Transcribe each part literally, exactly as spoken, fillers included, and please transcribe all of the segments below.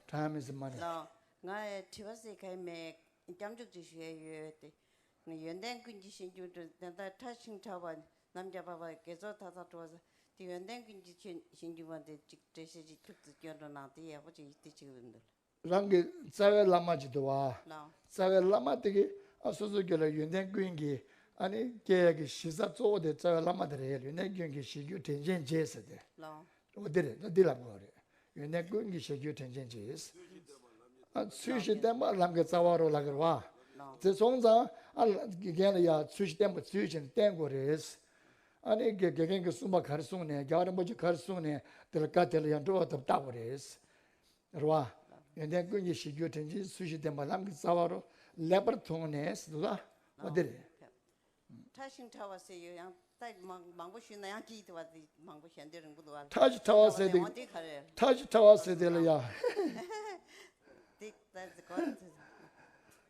Time is money. ལགས། ང་དྲི་བ་ཟེར་ག་ཡི་མེད། སྐྱབས་འཇུག་ཅིག་ཞུ་ཡ་ཡོད་དེ། ཡོན་ཏན་ཀུན་གྱི་གཞིར་གྱུར་དེ་ད་ཕྲ་ཞིང་ཕྲ་བ་ནམ་མཁའ་འཕགས་པ་དགེ་ཚོགས་མཐའ་དག་གྲོལ་བ་ཟེར། དེ་ཡོན་ཏན་ཀུན་གྱི་གཞིར་གྱུར་པ་དེ་ཅིག་འགྲེལ་བཤད་ཅིག་ཁྱུག་ཙམ་སྐྱོན་འགྲོ་གནང་། དེ་ཡག་པོ་ཅིག་དེ་ཅིག་རེད་འདུག་རང་གི་རྩ་བའི་བླ་མ་ཅིག་འདུག་བ། ལགས། རྩ་བའི་བླ་མ་དེ་གིས་ཨ་སོ་སོའི་རྒྱུད་ལ་ཡོན་ཏན་ཀུན་གྱི་ཨ་ནི་སྐྱེ་ཡ་གི་གཞི་རྩ་གཙོ་བོ་དེ་རྩ་བའི་བླ་མ་དེ་རེད། ཡོན་ཏན་ཀུན་གྱི་གཞིར་གྱུར་དྲིན་ཅན་རྗེ་ཟེར་ཏེ། ལགས། འོ་དེ་རེད། ད་འདི་ལབ་དགོས་རེད། ཡོན་ཏན་ཀུན་གྱི་གཞིར་གྱུར་དྲིན་ཅན་རྗེ། ཨ་ཚུལ་བཞིན་བསྟན་པ་ལམ་གྱི་རྩ་བ་རུ་ལབ་ཀྱི་རེད་བ། ལགས། དེ་སོང་ཙང་ཨ་དགེ་རྒན་ལ་ཡ་ཚུལ་བཞིན་བསྟན་པ་ཚུལ་བཞིན་བསྟན་དགོས་རེད། ཨ་ནི་དགེ་དགེ་རྒན་གྱིས་གསུངས་པ་ག་རེ་གསུངས་ནས། རྒྱལ་བ་རིན་པོ་ཆེས་ག་རེ་གསུངས་ནས་དེ་ལ་བཀའ་དེ་ལ་ཡང་འགྲོ་བ་ཐོབ་བལྟ་དགོས་རེད། རེད་བ། ཡོན་ཏན་ཀུན་གྱི་གཞིར་གྱུར་དྲིན་ཅན་ཚུལ་བཞིན་བསྟན་པ་ལམ་གྱི་རྩ་བ་རུ་ལེགས་པར་མཐོང་ནས་ཟེར་འདུག་ད། འོ་དེ་རེད། ཕྲ་ཞིང་ཕྲ་བ་ཟེར་ཡོད། ཡང་ད་མང་མང་པོ་ཞུས་ན་ཡང་སྐྱིད་དེ་བ་དེ་མང་པོ་ཞལ་འདོན་རིང་པོ་འདུག་བ། ཕྲ་ཞིང་ཕྲ་བ་ཟེར་དེ། འོ་དེ་ག་རེ། ཕྲ་ཞིང་ཕྲ་བ་ཟེར་དེ་ལ་ཡ། དེ་ད་གོ།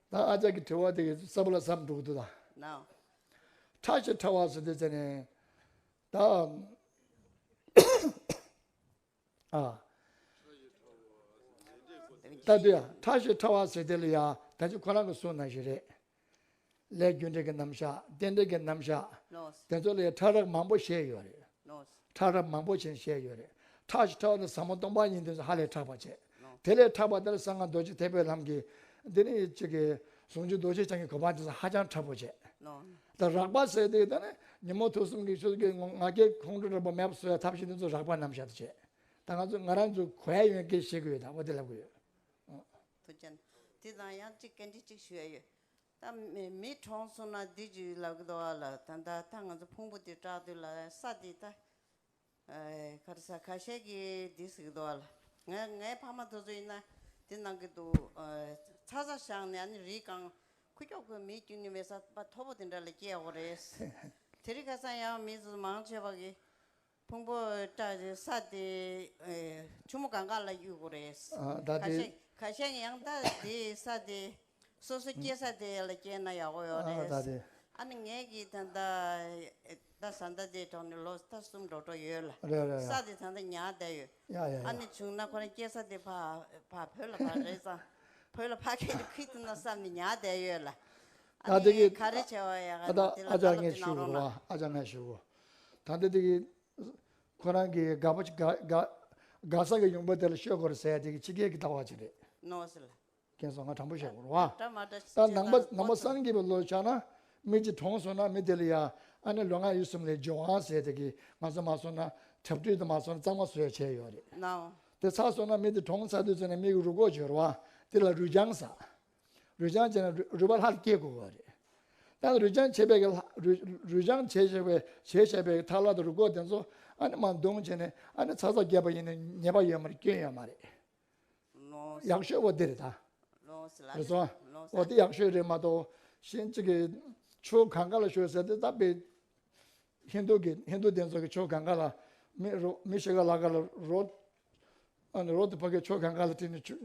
ད་ཨ་ཅག་གི་དྲི་བ་དེ་གི་ས་བུ་ལ་བསམ་འགྲོ་གི་འདུག་ད། ནའོ། ཕྲ་ཞིང་ཕྲ་བ་ཟེར་དེ་ཟེར་ནས་ད། ཨ། ད་དུ་ཡང་ཕྲ་ཞིང་ཕྲ་བ་ཟེར་དེ་ལ་ཡང་ད་ཅི་ཁོ་རང་གི་གསུང་ནང་བཞིན་རེད། ལས་རྒྱུ་འབྲས་ཀྱི་རྣམ་གཞག་རྟེན་འབྲེལ་གྱི་རྣམ་གཞག་ལགས། དེ་ཚོ་ལ་ཡང་ཕྲ་རགས་མང་པོ་བཤད་ཡོད་རེད། ལགས། ཕྲ་རགས་མང་པོ་ཞིག་བཤད་ཡོད་རེད། ཕྲ་ཞིང་ཕྲ་བ་ནི་ཟབ་མོ་སྟོང་པ་ཉིད་དེ་ཚོ་ཧ་ལས་ཕྲ་བ་བྱས། ལགས། དེ་ལས་ཕྲ་བ་དེ་ལ་གསང་སྔགས་རྡོ་རྗེ་ཐེག་པའི་ལམ་གྱི་འདི་ནི་གཅིག་གི་ཟུང་འཇུག་རྡོ་རྗེ་འཆང་གི་གོ་འཕང་དེ་ཚོ་ཧ་ཅང་ཕྲ་པོ་བྱས། ལགས། ད་རགས་པ་ཟེར་དེ་ད་ནི་ཉོན་མོངས་དུག་གསུམ་གྱི་ཆོས་ཀྱི་ང་རྒྱལ་ཁོང་ཁྲོ་རགས་པ་མེད་པ་བཟོ་ཡ་ཐབས་ཤེས་དེ་ཚོ་རགས་པ་རྣམ་གཞག་ཏུ་བྱས། ད་ང་ཚོ་ང་རང་ཚོ་གོ་ཡ་ཡོད་མཁན་ཤེས་ཀྱི་ཡོད། ད་འོ་དེ་ལབ་ཀྱི་ཡོད། ཐུགས་རྗེ་ཆེ། དེ་དང་ཡང་གཅིག་སྐད་འདྲི་གཅིག་ཞུ་ཡ་ཡོད། ད་མི་མི་གྲོངས་སོང་ན་འདི་ཅིག་ལབ་ཀྱི་འདུག་བ་ལ། ད་ད་ད་ང་ཚོ་ཕུང་པོ་དེ་བཀྲག་དུས་ལ་ས་དེ་ད་ཨེ་ག་རེ་ཟ་ཁ་ཤས་ཀྱིས་འདི་ཟེར་གྱི་འདུག་བ་ལ། ང་ངའི་ཕ་མ་དེ་ཚོ་ཡིན་ན་འདི་གནང་གི་འདུག་ཨེ་ཚ་ཚ་བཞག་ནས་ཨ་ནི་རི་སྒང་ཁུ་ཁྱོག་ཁོས་མི་སྐྱོ་ནི་མེད་ས་པ་མཐོ་པོ་དེ་འདྲ་ལ་སྐྱེལ་ཡོད་རེད། དེ་རིང་ཁ་སང་ཡང་མི་ཚོ་མང་ཆེ་བ་གིས། ཕུང་པོ་བཀྲ་ས་དེ་ཨེ་ཆུ་མོ་གང་ག་ལ་གཡུག་དགོས་རེད། ཨ་ད་ཁ་དེ་ཤས་ཁ་ཤས་ཡང་ད་དེ་ས་དེ་སོ་སོ་སྐྱེ་ས་དེ་ལ་སྐྱེས་ན་ཡག་པོ་ཡོད་ཨ་རེད། ད་དེ་ཨ་ནི་ངས་ཀྱིས་ད་ད་ད་བཟའ་ཟླ་དེ་གྲོངས་ནས་ལོ་ཟླ་གསུམ་འགྲོ་འགྲོ་ཡོད་ལ། རེད་རེད་ས་རེད། དེ་ད་ད་ཉར་བསྡད་ཡོད། ཡ་ཡ་ཡ། ཨ་ནི་བྱུང་ན་ཁོ་རང་སྐྱེ་ས་དེ་ཕ་ཕ་བོད་ལ་ཕ་རེད་ཙང་བོད་ལ་ཕ་སྐད་དེ་ཁུལ་དུ་ན་བསམ་ནས་ཉར་བསྡད་ཡོད་ལ། ཨ་ད་དེ་ནི་གི་ག་རེ་བྱས་པ་ཡག་ཨ་ད་དེ་ལ་ཨ་ཅག་ད་ལ་ངས་དེ་གནང་ཞུ་རོགས་གོ་གནང་། ཨ་ཅག་ངས་ཞུ་གོ། ད་ལྟ་དེ་གི་ཁོ་རང་གི་དགའ་པོ་དགའ་དགའ་དགའ་ས་གི་ཡོང་འབབ་དེ་ལ་ཤོད་དགོས་རེད་ཟེར་ཡ་དེ་གི་ཕྱི་རྒྱལ་གྱི་ལྟ་བ་ཅིག་རེད། ནོ་ཟེར་ལ། རྒན་སོང་ང་དྲང་པོ་བཤད་དགོས་རེད་བ། འདྲ་མ་འདྲ་ད་ནང་པ་ནང་པ་སངས་རྒྱས་པའི་བློ་ཆགས་ན་མི་གཅིག་གྲོངས་སོང་ན་མི་དེ་ལ་ཡ་ཨ་ནི་ལོ་ལྔ་ཡུན་གསུམ་ལ་སྦྱོང་བ་ཟེར་དེ་གི་ང་ཚོ་མ་སོང་ན་གྲབས་སྤྲུལ་དུ་མ་སོང་ན་གཙང་མ་བཟོ་ཡ་བྱས་ཡོད་རེད། ནའོ། དེ་ཚར་སོང་ན་མི་དེ་གྲོངས་ཚར་དུས་ཚོད་ནས་མི་གི་རུས་ཁོག་འབྱོར་བ་དེ་ལ་རུས་ཆང་ཟ། རུས་ཆང་བྱས་ན་རུས་རུས་པ་ལྷ་ལ་སྐྱེ་དགོས་པ་རེད། ད་རུས་ཆང་བྱས་པའི་གི་ལྷ་རུས་རུས་ཆང་བྱས་བྱས་པའི་བྱས་བྱས་པའི་གི་ཐ་ལ་དང་རུས་ཁོག་དེ་ཚོ་ཨ་ནི་མར་བརྡུངས་བྱས་ནས་ཨ་ནི་ཚ་ཚ་བརྒྱབ་པ་ཡིན་ན་ཉེས་པ་ཡོད་མ་རེད། སྐྱོན་ཡོད་མ་རེད། ལོ་ཡག་ཤོས་འོ་དེ་རེད་ད། ལོ་སི་ལ་རེད་སོང་། ལོ་སི་འོ་དེ་ཡག་ཤོས་རེད་མ་གཏོགས་གཞན་གཅིག་གི་ཆོས་གང་ག་ལ་ཤོད་ཟེར་དེ་ད་དཔེ། ཧིན་རྡུ་གི་ཧིན་རྡུ་དེ་ཚོ་གི་ཆོས་གང་ག་ལ་མི་རོ་མི་ཤི་ག་ལ་ག་ལ་རོ། ཨ་ནི་རོ་དེ་ཕ་གི་ཆོས་གང་ག་ལ་བྲིས་ནས་ཆུ་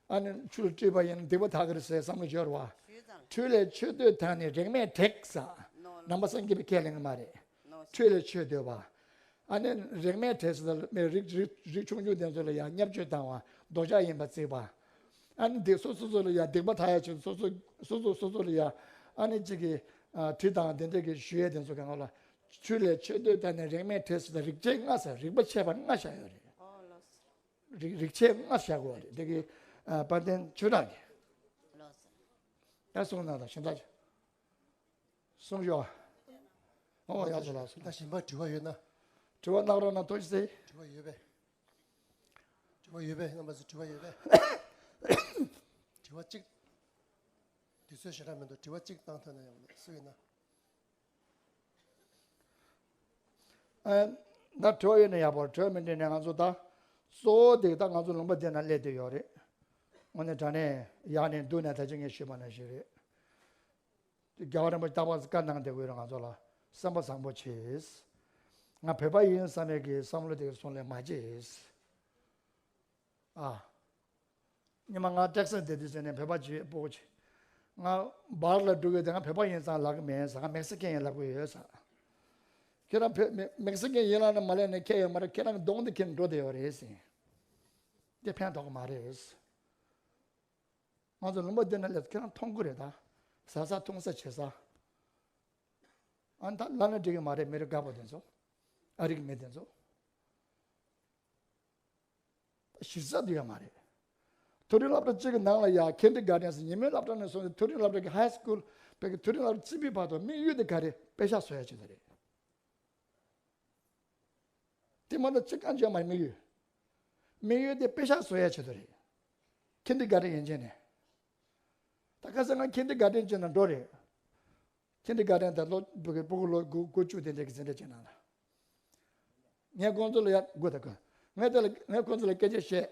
ཨ་ནི་ཆུ་ལ་བཀྲུས་པ་ཡིན་ན་སྡིག་པ་དག་གི་རེད་ཟེར་བསམ་བློ་འབྱོར་བ། ཞུས་ཙང་། ཁྲུས་ལས་མཆོད་བསྟོད་དང་ནི་རིགས་མེད་དྲེགས་ཟེར། ནོ་ནམ་པ་སངས་རྒྱས་པའི་སྐད་ལེན་གི་མ་རེད། ནོ་ཁྲུས་ལས་མཆོད་བསྟོད་པ། ཨ་ནི་རིགས་མེད་དྲེགས་ཟེར་ལ་མི་རིགས་རིགས་རིགས་ཆུང་ཆུང་དེ་ཚོ་ལ་ཡང་བརྙས་བཅོས་བཏང་བ་འདོད་ཆགས་ཡིན་པ་བརྩིས་པ། ཨ་ནི་སྡིག་སོ་སོ་སོ་ལ་ཡང་སྡིག་པ་དག་ཡ་ཆེད་སོ་སོ་སོ་སོ་སོ་སོ་ལ་ཡང་ཨ་ནི་གཅིག་གི་ཨ་དྲི་དང་དེ་འདྲ་གི་ཞུ་ཡས་དེ་ཚོ་གང་ག་ལ་ཁྲུས་ལས་མཆོད་བསྟོད་དང་ནི་རིགས་མེད་དྲེགས་ཟེར་ལ་རིགས་ཆད་ལྔ་ཟེར་རིགས་པ་ཆད་པ་ལྔ་བཞག་ཡོད་རེད། ཨོ་ལགས་སོ། རིགས་རིགས་ཆད་ལྔ་བཞག་དགོས་པ་རེད་དེ་གི་ཨ་དཔལ་ལྡན་ཆོས་གྲགས་ཀྱིས། ལགས་སོ། ད་གསུངས་གནང་དང་གཞན་དག་གསུངས་ཤོག་ཨོ་ཡག་པོ་ལགས་སོ། ད་གཞན་པ་དྲི་བ་ཡོད་ན། དྲི་བ་གནང་རོགས་གནང་། ཐུགས་རྗེ་ཆེ། དྲི་བ་ཡོད་པས། དྲི་བ་ཡོད་པས། རྣམ་པ་ཚོ་དྲི་བ་ཡོད་པས། དྲི་བ་གཅིག་དུས་ཚོད་ཞེ་དྲག་མི་འདུག་དྲི་བ་གཅིག་བཏང་ཐུབ་ན་ཡག་པོ་འདུག་སུ་ཡིན་ན། ཨ། ད་དྲི་བ་ཡོད་ན་ཡག་པོ་རེད། དྲི་བ་མི་འདྲི་ནས་ང་ཚོ་ད་གཙོ་བོ་དེ་ད་ང་ཚོ་ལུང་པ་དེ་ན་སླེབས་བསྡད་ཡོད་རེད། དངོས་གནས་དྲང་གནས་ཡག་ནས་འདུག་ནས་ད་ཅི་ངས་ཞུས་པ་ནང་བཞིན་རེད། རྒྱལ་བ་རིན་པོ་ཆེ་རྟག་པར་བཀའ་གནང་བསྡད་ཡོད་རེད། ང་ཚོ་ལ་སེམས་པ་བཟང་པོ་བྱེད། ང་བོད་པ་ཡིན་བསམ་ཡས་ཀྱི་བསམ་བློ་དེ་གསུང་ལས་མ་བྱེད། ཨ། ཉི་མ་ང་ཊེག་སི་བསྡད་དུས་ཟེར་ནས་བོད་པ་བྱེད་སྤོ་བྱེད། ང་བར་ལ་འགྲོ་གི་དེ་ང་བོད་པ་ཡིན་ཙང་ལབ་གི་མེད་ཟེར། ང་མེག་སི་ཀན་ཡིན་ལབ་གི་ཡོད་ཟེར། ཁྱེད་རང་བོད་མེ་མེག་སི་ཀན་ཡིན་ལབ་ན་མ་ལབ་ནས་ཁྱད་ཡོད་མ་རེད། ཁྱེད་རང་གདོང་དེ་ཁྱེར་འགྲོ་བསྡད་ཡོད་རེད་ཟེར། དེ་ཕན་ཐོགས་གི་མ་རེད། ང་ཚོ་ལུང་པ་འདི་ན་སླེབས་ཁྱེད་རང་མཐོང་གི་རེད་ད། ཟ་ས་འཐུང་ས་བྱེད་ས། ཨ་ནི་ད་ལབ་ན་འགྲིག་གི་མ་རེད། མི་རིགས་དགའ་པོ་དེ་ཚོ། ཨ་རིག་མི་དེ་ཚོ། གཞི་རྩ་དེ་ཡོད་མ་རེད། མཐོ་རིམ་སློབ་གྲྭ་གཅིག་གི་ནང་ལ་ཡ་ཁེན་ཌར་གྷར་ཌེན་སི་ཉི་མའི་སློབ་གྲྭ་ནས་བཟུང་སྟེ་མཐོ་རིམ་སློབ་གྲྭ་གི་ཧའི་སི་ཀུལ་བོད་ཀྱི་མཐོ་རིམ་སློབ་གྲྭ་བརྩིས་པའི་བར་དུ་དམིགས་ཡུལ་དེ་ག་རེ། དཔེ་ཤག་བཟོ་ཡ་ཆེད་དུ་རེད། དེ་མ་གཏོགས་ཅི་གང་བྱས་མ་རེད། དམིགས་ཡུལ། དམིགས་ཡུལ་དེ་དཔེ་ཤག་བཟོ་ཡ་ཆེད་དུ་རེད། ཁེན་ཌར་གྷར་ཌེན་ཡན་ཆད་ནས། ད་ཁ་སང་ང་ཁེན་ཌར་གྷར་ཌེན་ཅིག་ནང་འགྲོ་རེད། ཁེན་ཌར་གྷར་ཌེན་དང་སློབ་ཕྲུག་གི་ཕྲུ་གུ་ལོ་དགུ་དགུ་བཅུ་དེ་འདྲ་གི་འཛིན་གྲྭ་ཅིག་ནང་ལ། ངས་ཁོང་ཚོ་ལ་ཡ་དགོས་དང་དགོས། ངས་དེ་ལ་ངས་ཁོང་ཚོ་ལ་སྐད་ཆ་བཤད།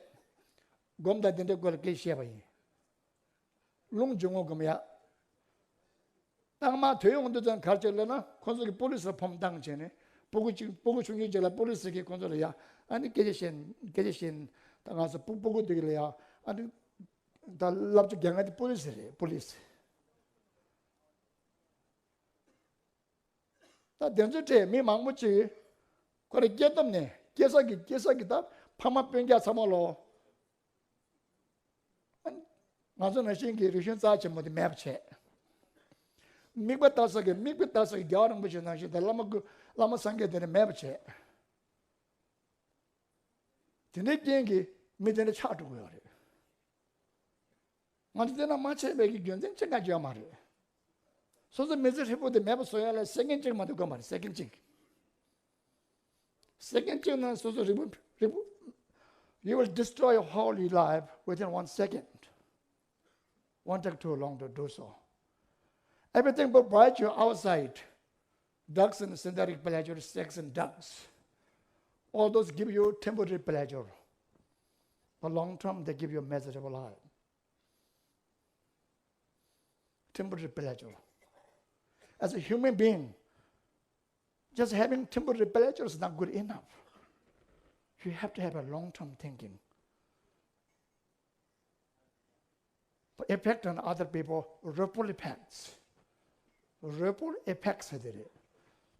སྒོམ་དང་དེ་འདྲའི་སྐོར་ལ་སྐད་ཆ་བཤད་པ་ཡིན། རླུང་འཇུག་ངོ་སྒོམ་ཡ། རྟགས་མ་དོན་ཡོང་དུས་ཙམ་གར་བྱེད་ལབ་ན་ཁོང་ཚོ་གིས་པོ་ལི་སི་ལ་ཕོམ་བཏང་བྱས་ནས་ཕྲུ་གུ་གཅིག་ཕྲུ་གུ་ཆུང་ཆུང་གཅིག་ལ་པོ་ལི་སི་གིས་ཁོང་ཚོ་ལ་ཡ་ཨ་ནི་སྐད་ཆ་བཤད་སྐད་ཆ་བཤད། ད་ང་ཚོ་ཕྲུ་ཕྲུ་གུ་དེ་གི་ལ་ཡ་ཨ་ནི་ད་ལབ་ཆོག་རྒྱ་སྐད་དེ་པོ་ལི་སི་རེད། པོ་ལི་སི། ད་དེ་ཚོའི་གྲས་མི་མང་པོ་ཅིག་ཁོ་རེ་སྐྱེས་སྟོབས་ནས་སྐྱེས་ས་གི་སྐྱེས་ས་གི་ད་ཕ་མ་སྤུན་ཀྱག་ཚང་མ་ལོ། ང་ཚོ་ནང་བཞིན་གྱི་རིག་གཞུང་རྩ་ཆེན་པོ་དེ་མེད་པ་བྱས། མིག་དཔེ་ལྟ་ས་གི་མིག་དཔེ་ལྟ་ས་གི་རྒྱལ་བ་རིན་པོ་ཆེ་ནང་བཞིན་དང་བླ་མ་སྐུ་བླ་མ་སངས་རྒྱས་དེ་འདྲ་མེད་པ་བྱས། དེ་འདྲའི་རྐྱེན་གྱིས་མི་དེ་འདྲ་ཆགས་འགྲོ་གི་ཡོད་རེད། ང་ཚོ་དེ་ན་མ་ཆད་པའི་གི་རྒྱུ་མཚན་ཅི་གང་ཡོད་མ་རེད། སོ་སོ་མི་ཚེ་ཧྲིལ་པོ་དེ་མེད་པ་བཟོ་ཡ་ལ་སེ་ཀེན་གཅིག་མ་གཏོགས་དགོས་མ་རེད། སེ་ཀེན་གཅིག་སེ་ཀེན་གཅིག་ནང་སོ་སོ་རིལ་པོ་རིལ་པོ། You will destroy your whole life within one second. Won't take too long to do so. Everything will bright you outside. Drugs and synthetic pleasure, sex and drugs. All those give you temporary pleasure. But long term, they give you miserable life. Temporary pleasure. As a human being, just having temporary pleasure is not good enough. You have to have a long term thinking. Effect on other people, ripple effects. Ripple effects ཟེར་དེ་རེད།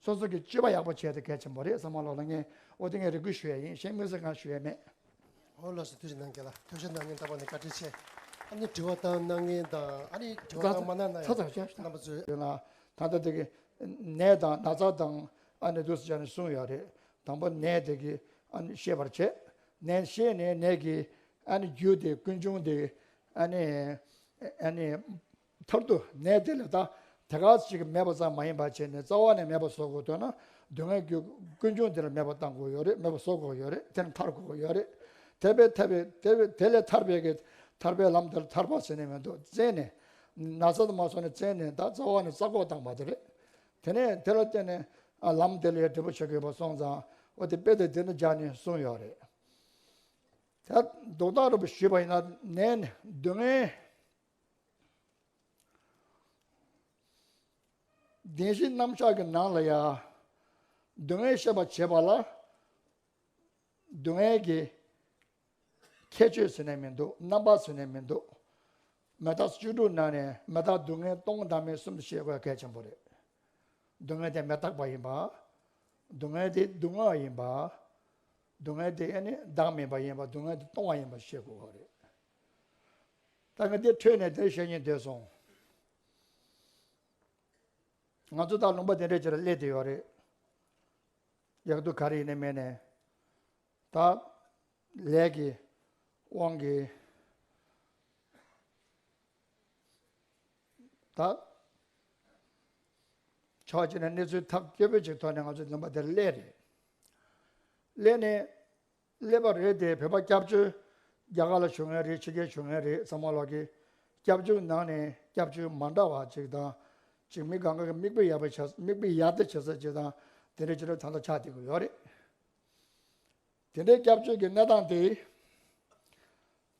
སོ་སོ་གི་སྤྱོད་པ་ཡག་པོ་བྱས་ཏེ་གལ་ཆེན་པོ་རེད། ཚང་མ་ལོག་ལ་ངས་འོ་དེ་ངས་རེ་སྐུལ་ཞུ་ཡ་ཡིན། གཞན་དམིགས་བསལ་གང་ཞུ་ཡ་མེད། འོ་ལགས་སོ། ཐུགས་རྗེ་གནང་རྒྱལ་ལགས། ཐུགས་རྗེ་གནང་། ངས་ལྟ་བ་ནས་བཀའ་དྲིན་ཆེ། ཨ་ནི་དྲི་བ་བཏང་གནང་མཁན་དང་ཨ་ནི་དྲི་བ་བཏང་མ་གནང་ན་ཡང་ཚ་ཚ་ཚ་རྣམ་པ་ཚོས། ཡོད་ན་ད་ལྟ་དེ་གི་ནད་དང་ན་ཚ་དང་ཨ་ནི་འདུག་སེ་བྱས་ནས་གསུངས་ཡོད་རེད། དང་པོ་ནད་དེ་གི་ཨ་ནི་ཤེས་པར་བྱེད། ནད་ཤེས་ནས་ནད་ཀྱི་ཨ་ནི་རྒྱུ་དེ་ཀུན་འབྱུང་དེ་ཨ་ནི་ཨ་ནི་མཐར་ཐུག་ནད་དེ་ལ་ད་དེ་ག་ཅིག་མེད་པ་ཙམ་མ་ཡིན་པ་བྱས་ནས་རྩ་བ་ནས་མེད་པ་བཟོ་དགོས་འདོད་ན་སྡུག་བསྔལ་གྱི་ཀུན་འབྱུང་དེ་ལ་མེད་པ་བཏང་དགོས་ཡོད་རེད། མེད་པ་བཟོ་དགོས་ཡོད་རེད། དེ་ནས་ཐར་དགོས་ཡོད་རེད། དེ་བས་ཐར་བའི་དེ་བས་དེ་ལས་ཐར་བའི་གི་ཐར་པའི་ལམ་དེར་ཐར་པ་ཟེར་ནས་མི་འདུག་བཙལ་ནས་ན་ཚ་དུ་མ་སོང་ནས་བཙལ་ནས་ད་རྩ་བ་ནས་རྩ་འགོག་བཏང་པ་དེ་རེད། དེ་ནས་དེ་ལ་བརྟེན་ནས་ཨ་ལམ་དེ་ལ་ཡང་འབྲས་བུ་ཆེ་དགོས་པ་སོང་ཙང་འོ་དེ་དཔེ་དེ་དེ་ནས་སྦྱར་ནས་གསུངས་ཡོད་རེད། ད་མདོ་སྟག་རིན་པོ་ཞུས་པ་ཡིན་ན་ནད་ནི་སྡུག་བསྔལ། བདེན་བཞིའི་རྣམ་གཞག་གི་ནང་ལ་ཡང་སྡུག་བསྔལ་ཤེས་པར་བྱེད་པ་ལ་སྡུག་བསྔལ་གྱི་ཁྱད་ཆོས་ཟེར་ནས་མི་འདུག་རྣམ་པ་ཟེར་ནས་མི་འདུག་མི་རྟག་བཅུ་དྲུག་ནང་ནས་མི་རྟག་སྡུག་བསྔལ་སྟོང་བདག་མེད་གསུམ་དུ་ཤེས་དགོས་གལ་ཆེན་པོ་རེད། སྡུག་བསྔལ་དེ་མི་རྟག་པ་ཡིན་པ། སྡུག་བསྔལ་དེ་སྡུག་བསྔལ་ཡིན་པ། སྡུག་བསྔལ་དེ་ཨ་ནི་བདག་མེད་པ་ཡིན་པ། སྡུག་བསྔལ་དེ་སྟོང་བ་ཡིན་པ་ཤེས་དགོས་པ་རེད། ད་ངས་འདི་འཕྲོས་ནས་དེ་བཤད་སྙིང་འདོད་སོང་། ང་ཚོ་ད་ལུང་པ་དེ་འདྲའི་ཅིག་ལ་སླེབས་བསྡད་ཡོད་རེད། ཡག་སྡུག་ག་རེ་ཡིན་ནའི་མེད་ནའི། ད་ལས་ཀྱི་དབང་གིས་ད་ཕྱོགས་གཅིག་ནས་གནས་ཚུལ་ཐབས་སྐྱོ་པོ་ཅིག་ཐོག་ནས་ང་ཚོ་ལུང་པ་དེར་སླེབས་རེད། སླེབས་ནས་སླེབས་པ་རེད་དེ། བོད་པ་སྐྱབས་བཅོལ་རྒྱ་གར་ལ་བཞུགས་མཁན་རེད། ཕྱི་རྒྱལ་བཞུགས་མཁན་རེད། ཚང་མ་ལོག་གི་སྐྱབས་བཅོལ་ནང་ནས་སྐྱབས་བཅོལ་མ་འདྲ་བ་ཅིག་དང་། ཅིག་མི་གང་ག་གི་མིག་དཔེ་ཡག་པོ་བྱས། མིག་དཔེ་ཡག་དེ་བྱེད་ས་ཅིག་དང་དེ་འདྲའི་ཅིག་ལ་ད་ལྟ་ཆགས་བསྡད་ཀྱི་ཡོད་རེད། དེ་འདྲའི་སྐྱབས་བཅོལ་གྱི་གནས་སྟངས་དེ།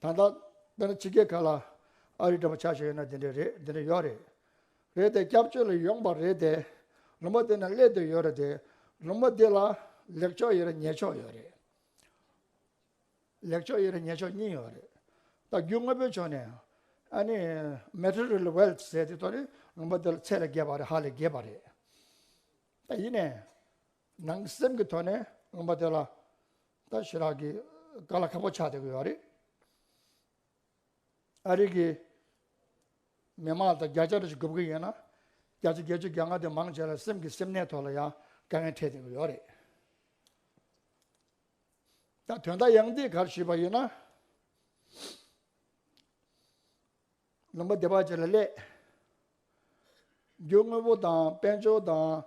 ད་ལྟ་དཔེར་ན་ཕྱི་རྒྱལ་ཁག་ལ་ཨ་རི་འདྲ་པོ་ཆ་བཞག་ཡོད་ན་དེ་འདྲ་རེད། དེ་འདྲ་ཡོད་རེད། རེད་དེ་སྐྱབས་བཅོལ་ལ་ཡོང་པ་རེད་དེ། ལུང་པ་དེ་ན་སླེབས་བསྡད་ཡོད་རེད་དེ། ལུང་པ་དེ་ལ་ལེགས་ཕྱོགས་ཡོད་རེད། ཉེས་ཕྱོགས་ཡོད་རེད། ལེགས་ཕྱོགས་ཡོད་རེད། ཉེས་ཕྱོགས་གཉིས་ཡོད་རེད། ད་རྒྱུ་དངོས་པོའི་ཕྱོགས་ནས་ཨ་ནི་material wealth ཟེར་དེ་ཐོག་ནས་ལུང་པ་དེ་ལ་ཚད་ལས་བརྒལ་བ་རེད། ཧ་ལས་བརྒལ་བ་རེད། ད་ཡིན་ནའི་ནང་སེམས་ཀྱི་ཐོག་ནས་ལུང་པ་དེ་ལ་ད་ཞེ་དྲག་གི་དཀའ་ལས་ཁག་པོ་ཆགས་བསྡད་ཀྱི་ཡོད་རེད། ཨ་རི་གི་ མི་མང་ལ་བརྒྱ་ཆ་རེ་ཞིག་དགོས་ཀྱི་ཡོད་ན། བརྒྱ་ཆ་བརྒྱད་ཅུ་གྱ་ལྔ་དེ་མང་ཆེ་ལ་སེམས་ཀྱི་སེམས་ནད་ཐོག་ལ་ཡང་དཀའ་ངལ་འཕྲད་བསྡད་ཀྱི་ཡོད་རེད། ད་དོན་དག་ཡང་དེ་ག་རེ་ཞུས་པ་ཡིན་ན། ལུང་པ་སྡེ་པ་ཅིག་ལ་སླེབས། རྒྱུ་དངོས་པོ་དང་དཔལ་འབྱོར་དང་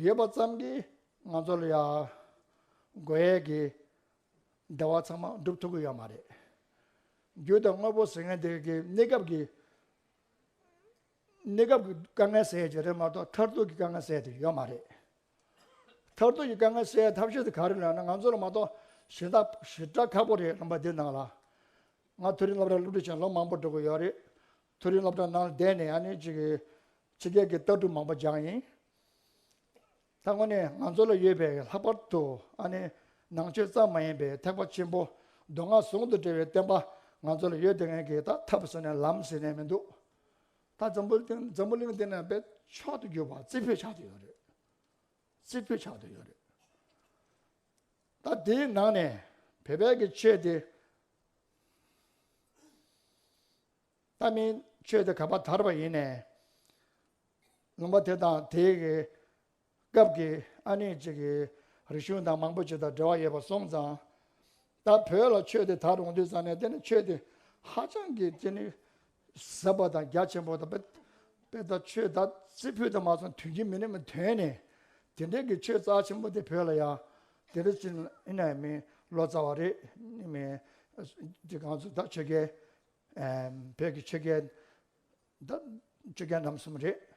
ཡོད་པ་ཙམ་གྱིས་ང་ཚོ་ལ་ཡ་དགོས་ཡས་ཀྱི་བདེ་བ་ཚང་མ་སྒྲུབ་ཐུབ་ཀྱི་ཡོད་མ་རེད། རྒྱུ་དང་དངོས་པོ་ཟེར་མཁན་དེ་གི་གནས་སྐབས་ཀྱི་གནས་སྐབས་ཀྱི་དཀའ་ངལ་སེལ་ཡས་ཅིག་རེད་མ་གཏོགས་མཐར་ཐུག་གི་དཀའ་ངལ་སེལ་ཡས་དེ་ཡོད་མ་རེད། མཐར་ཐུག་གི་དཀའ་ངལ་སེལ་ཡས་ཐབས་ཤེས་དེ་ག་རེ་ལབ་ན། ང་ཚོ་ལ་མ་གཏོགས་ཞེ་དྲག་ཞེ་དྲག་ཁག་པོ་རེད། ལུང་པ་འདི་ནང་ལ། ང་མཐོ་རིམ་སློབ་གྲྭ་སློབ་ཁྲིད་བྱས་ལོ་མང་པོ་འགྲོ་གི་ཡོད་རེད། མཐོ་རིམ་སློབ་གྲྭ་ནང་ལ་བསྡད་ནས་ཨ་ནི་ཅིག་གི་ཕྱི་རྒྱལ་གྱི་ལྟ་གྲུབ་མང་པོ་སྦྱངས་ཡིན། ད་དངོས་གནས་ང་ཚོ་ལ་ཡོད་པའི་ལྷག་པར་དུ་ཨ་ནི་ནང་ཆོས་ཙམ་མ་ཡིན་པའི་ཐེག་པ་ཆེན་པོ་མདོ་སྔགས་ཟུང་དུ་འབྲེལ་བའི་བསྟན་པ་ང་ཚོ་ལ་ཡོད་དེ་ངས་ཀྱི་ད་ཐབས་ཟེར་ནས་ལམ་ཟེར་ནས་མི་འདུག་ད་འཛམ་བུ་གླིང་འཛམ་བུ་གླིང་འདི་ནས་དཔེ་མཆོག་ཏུ་གྱུར་པ་རྩེ་ཕུད་ཆགས་བསྡད་ཡོད་རེད། རྩེ་ཕུད་ཆགས་བསྡད་ཡོད་རེད། ད་དེའི་ནང་ནས་བོད་པའི་གི་ཆོས་དེ། ད་མིན་ཆོས་དེ་ག་པར་དར་བ་ཡིན་ནའི། ལུང་པ་དེ་དང་དེའི་གི་སྐབས་ཀྱི་ཨ་ནི་ཅིག་གི་རིག་གཞུང་དང་མང་པོ་ཅིག་དང་འབྲེལ་བ་ཡོད་པ་སོང་ཙང་། ད་བོད་ལ་ཆོས་དེ་དར་འོང་དུས་ཙང་ནས་དེ་ནི་ཆོས་དེ་ཧ་ཅང་གི་དེ་ནི་ཟབ་པ་དང་རྒྱ་ཆེན་པོ་དང་དཔེ་དཔེ་ད་ཆོས་ད་རྩེ་ཕུད་དུ་མ་སོང་དོན་གྱི་མི་ནི་མི་དོན་ནས། དེ་འདྲའི་གི་ཆོས་རྩ་ཆེན་པོ་དེ་བོད་ལ་ཡང་དེ་འདྲ་ཅིག་ཨིན་ན་མིན་ལོ་ཙཱ་བ་རེད། ནི་མིན་དེ་གང་ཚོ་ད་ཆོས་རྒྱལ། བོད་ཀྱི་ཆོས་རྒྱལ། ད་ཆོས་རྒྱལ་རྣམ་གསུམ་རེད།